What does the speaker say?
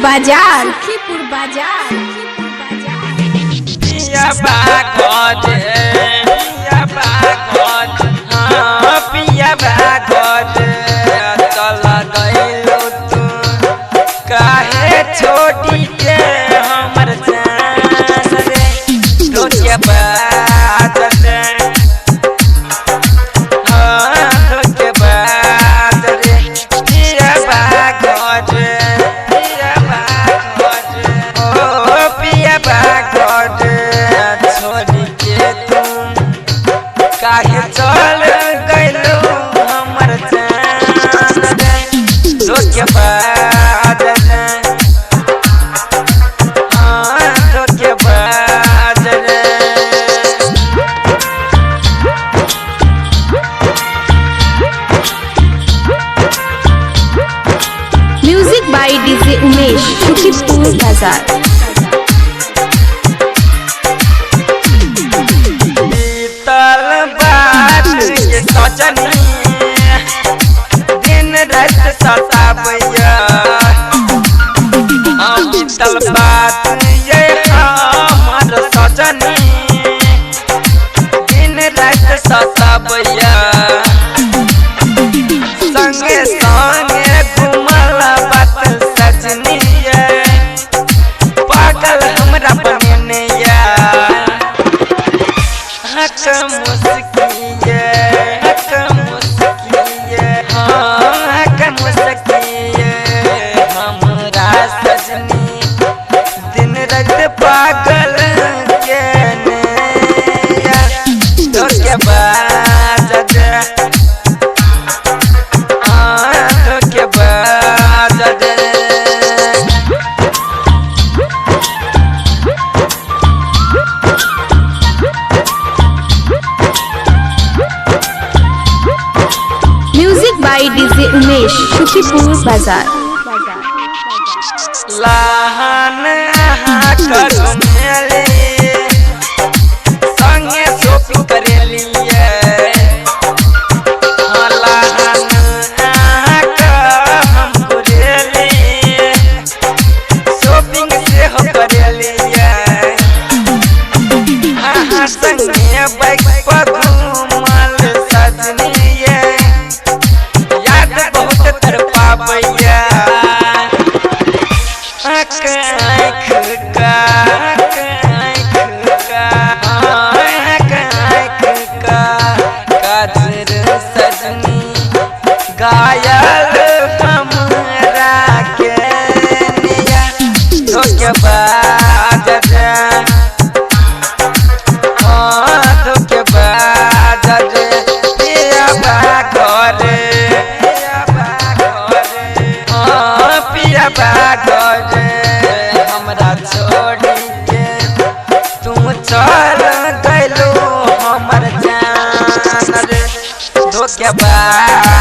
बाजार, सुखीपुर बाजार। पिया बागज, पिया बागज, हाँ पिया बागज, चल गइलो तू काहे छोड़ी के हमर जान रे। धोखेबाज रे, हाँ धोखेबाज रे। पिया बागज, पिया बागज, ओ पिया बागज, छोड़ी के तू काहे चल गइलो हमर जान रे। धोखेबाज रे, हाँ धोखेबाज रे। Music by DJ Umesh, Sukhipur बाजार। बीतल बात के सोचनी दिन रात सताबैया। हाँ, बीतल बात ये हमर सोचनी दिन रात सताबैया। संगे संगे घुमल बात सजनी ये, पागल हमरा बनेने या। हक मुस्किए, हक मुस्किए, हाँ हक मुस्किए हमरा सजनी दिन रात पागल के ने। धोखेबाज रे, हाँ धोखेबाज रे। Music by DJ Umesh, Sukhipur बाजार। लाहन घुमेले संगे शॉपिंग करेलिए। हाँ, लाहन हम करेली शॉपिंग सेहो करेलिए। हाँ, संगे बाइक पर घूमल सजनिए, याद बहुत तड़पाबैया। आँख आँख का, आँख का, आँख आँख का काजर सजनी गायल हमरा के निया। धोखेबाज रे, हाँ धोखेबाज रे। पिया बागरे, पिया बागरे, हाँ पिया बागरे, हमरा छोड़ी के तू चल गइलो हमर जान रे। धोखेबाज